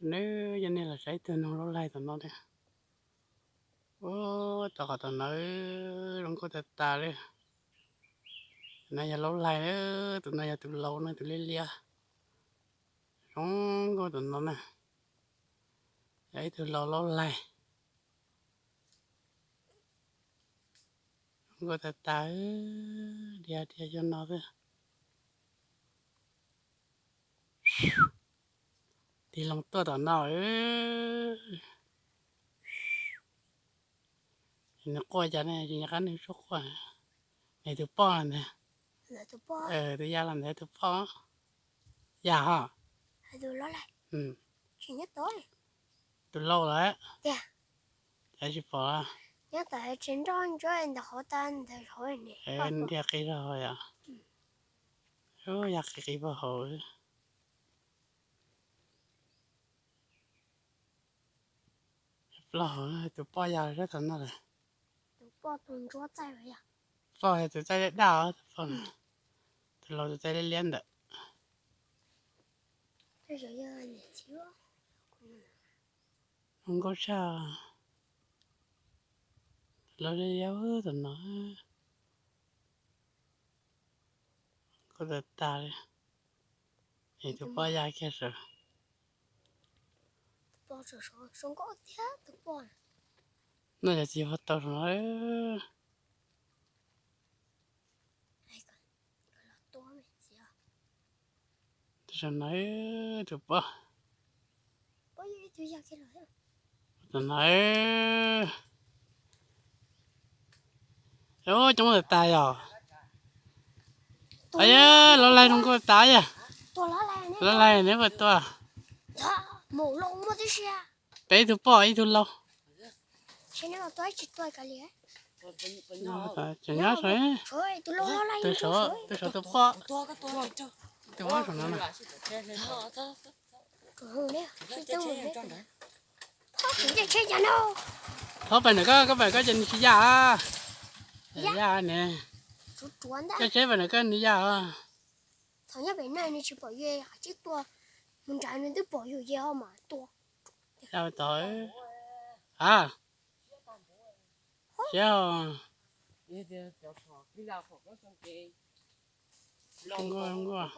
Neb coj nej los saib ib tug noog laub laig tom no na. Ua, tom qhov tom no zoo nkauj tag tas li. Tus no yog laub laig, tus no yog tus laus na, tus liab liab. Zoo nkauj tom no na. Yog ib tug laus laub laig. Zoo nkauj tag tas, dhia dhia xyoo no xwb. Tig loo tuaj tom no. Nws quaj cas ne, tsis nco qab nws suab quaj. Nws tus poj ntag. Tus ya los ntawd tus poj. Ya ho. Tus laus lawm. Cas tsis pom. Dhia qis rau hauv yom. Ya qis qis pag hauv. Plaub hau, tus poj ya sab tom no lawm. Poj yog tus txaij daj daj, tus laus tus txaij liab liab ntawm. Zoo nkauj tshaj. Tus laus liab liab tom no. Nkauj tag tas li. Es tus poj ya kiag saum. No yog txiv huab tau saum no. Saum no tus poj. Tom no. Ub, coob tas tas yog. Laus laig zoo nkauj tas yog. Laus laig neb puas tua? Peb ib tug poj ib tug laus. Tseem nyob saum, tus saum tus poj, tus poj saum no na. Thov pem ntawm koj, koj pem koj ces nws tsis ya. Ya ne. Koj tsheb pem ntawm koj nws ya. Ya tod. A, siab. Nkauj nkauj.